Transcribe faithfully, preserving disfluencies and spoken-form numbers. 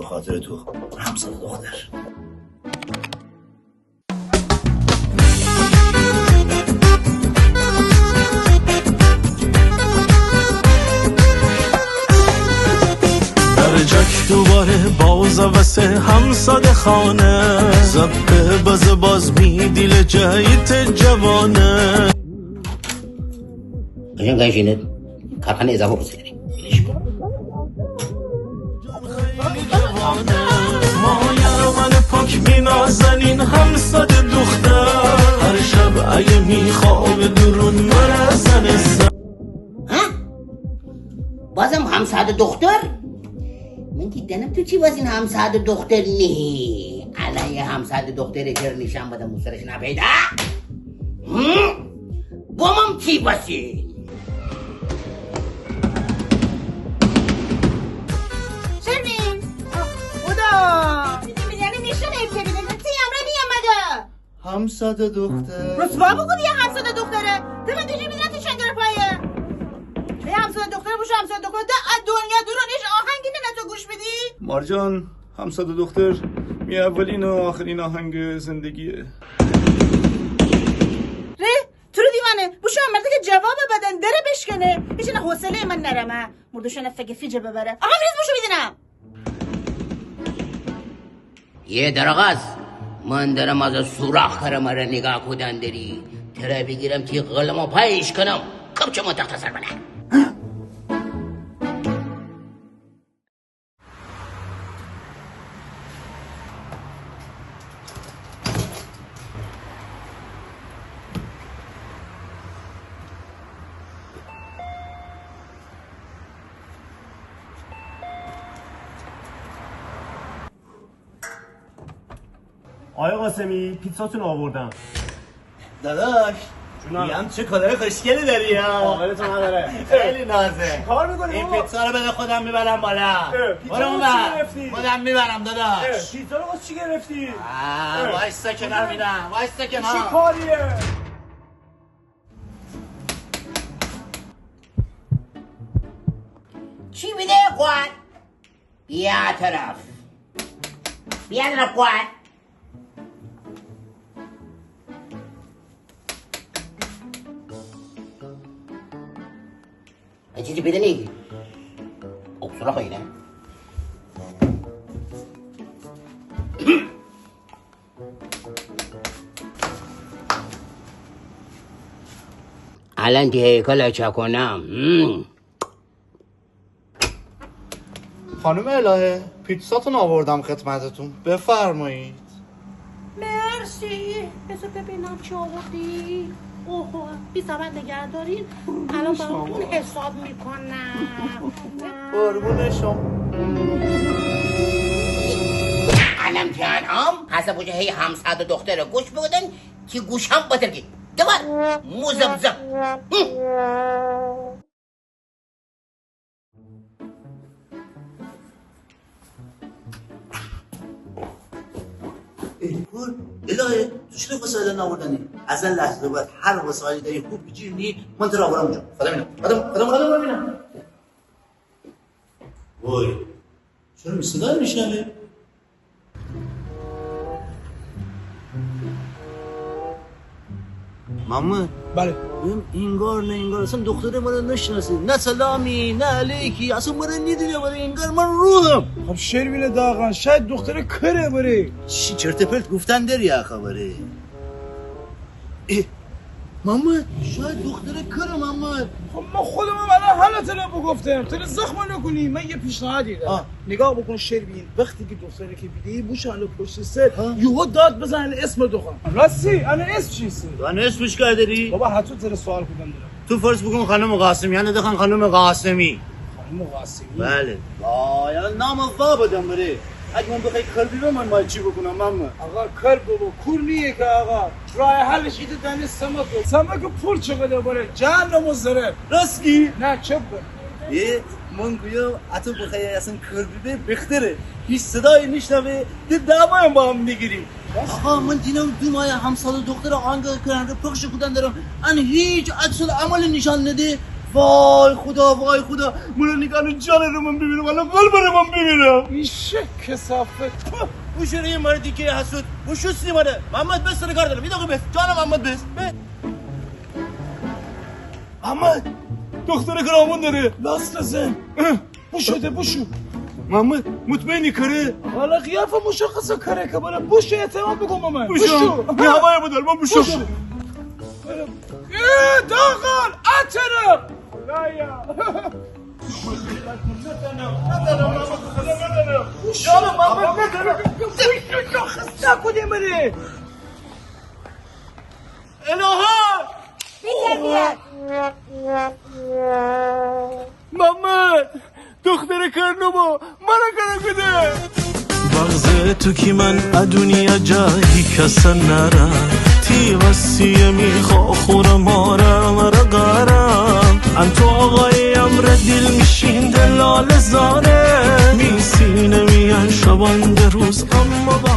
خاطر تو، همساده دختر. درجک دوباره باز وسه همساده خانه، زپه بز باز می دیل جایت جوانه. قشنگ قشنگ اینه کارخانه اضافه بزنی. مایه من پاک می نازنین همساده دختر، هر شب اگه می‌خوابه درون مره زنه سر. ها؟ بازم همساده دختر؟ من کی دانم تو چی واسین همساده دختر نیی. الان یه همساده دختر چره نیشان بدم، او سرش نپیدا؟ هم؟ بامم چی واسین؟ شرمین! خدا! بیدی بیدی، یعنی نیشان ایپته بیدی، تی امره نیامده. همساده دختر. رسوا بوکودی یه همساده دختره. تو من دیجی بیدی تی شنگر پایه. یه همساده دختره بوشو همساده دختره. ده ا دنیا دورون ایش آهنگی نه تو گوش بیدی. مارجان، همساده دختر می اولین و آخرین آهنگ زندگیه. ره، تو رو دیوانه. بوشو مرده که جواب بدن دره بشکنه. هیچ نه حوصله من نرمه. مردوشانه فگه فیجه ببره. آقا میرز بوشو بیدینم. یه درغاز، من درم از سوراخ کره مره نیگاه کودن دری. تره بیگیرم تی قلم و پایش کنم. کم چه من تخت سر بنه. آقای قاسمی، پیتزاتون آوردم. داداش، جونم. می‌گم چه کادر خوشگلی داری، ها. قابل تو نداره. خیلی نازه. چی کار می‌کنی، این بابا؟ پیتزا رو بده، خودم می‌برم بالا. اه، پیتزا برو رو اون واسه چی ور. گرفتی؟ خودم می‌برم، داداش. اه، پیتزا رو واسه چی گرفتی؟ آه، اه. وایسا کنار می‌رم. وایسا کنار. چی کاریه؟ چی بیده قوان؟ بیا طرف. بیا طرف قوان. ای چیزی پیدا نیکی؟ او سوراخ اینه. الان تی هیکل چاکونم. هم. خانم الهه، پیتزاتون آوردم خدمتتون، بفرمایید. مرسی. بذار ببینم چی آوردی. اوه، بی زحمت نگه دارین. الان براتون حساب می‌کنم. قربون شما. الان تنهام؟ پس بوجه هی همساده دختر گوش بودن، تی گوشم بترکی. دوبار. موزمزم. هم. ای پور، الهه، تو چره وسایل ناوردنی؟ از ا لحظه به بعد هر وسایلی داری خوب بجیر نی، من تره آورم اونجا. قدم اینه. قدم، قدم، قدم، قدم اینه. وای، چره می صدا نشنوه؟ محمد. بله. ببین، انگار نه انگار اصلاً دختره مره نشناسه. نه سلامی، نه علیکی. اصلاً مره نیدینه، مره انگار من روهم. خب شرمین داغان، شاید دختره کره بره. چی چرت و پرت گفتن دری یا خبره؟ اه، محمد، شاید دختره کره، محمد. خب من خودم هم الان حالا تره بگفتم، تره زخم نکنی. من یه پیشنهادی دارم. آه. نگاه بکن شرمین، وقتی که دختره که بیده‌ای بوشو انه پشت سر، ها؟ یهو داد بزن انه اسم دخوان. راستی، انه اسم چیسه؟ تو انه اسم چی کار دری؟ بابا، هتو تره سوال کودن درم. تو فرض بکن خانم قاسمی، انه دخوان خانم قاسمی. خانم قاسمی؟ بله. وای، انه نام وا بدم بره. اگه من بخوای کر بیبه، من باید چی بکنم، محمد؟ آقا، کر بابا، کور نیه که آقا. راه حلش ایته دانه سمکه. سمک پور چقدر بره؟ جهنم و ضرر. راست گی؟ نه، چپ بر. ای، من گویم اتو بخوای اصلاً کر بیبه بختره. هیچ صدایی نشنوه، ده دعوا هم با هم نگیریم. آقا، من دینم دو ماه همساده دختر آهنگ کرنده پخش کودن درم. انه هیچ عکس العملی نشان نده. وای خدا، وای خدا، مرا نیگا، جانٚ رو من بیمیرم، الان قلبٚ رو من بیمیرم. ایشه کثافت. اوشو ره، مردی که حسود، اوشو سیمانه. محمد، بس، تره کار دارم، ایداغی بس، جانم محمد، بس، بس. محمد، دختره کرا آمون دره. لاس نزن. بوشو ده، بوشو. محمد، مطمئنی کره؟ والا قیافه مشخصه کره که، بله، بوشو، اعتماد بوکون به من. بوشو. بوشو. یه هوایه بدار، من بوشو. بوشو. ای، داغان، اترم. خدایا. بوشو. یارو، محمد، ندارم. بوشو، خسته کودی مره. الهه! بیجه بیه. محمد، دختره کره نوبو، مره کره کوده. بغض تو کی من ا دونیا جا هیکسه نارم، تی وستی می خو خوره ماره مره قارم. ان تو آقای امره دیل میشین دلاله زاره، می سینه میان شبان ده روز اما با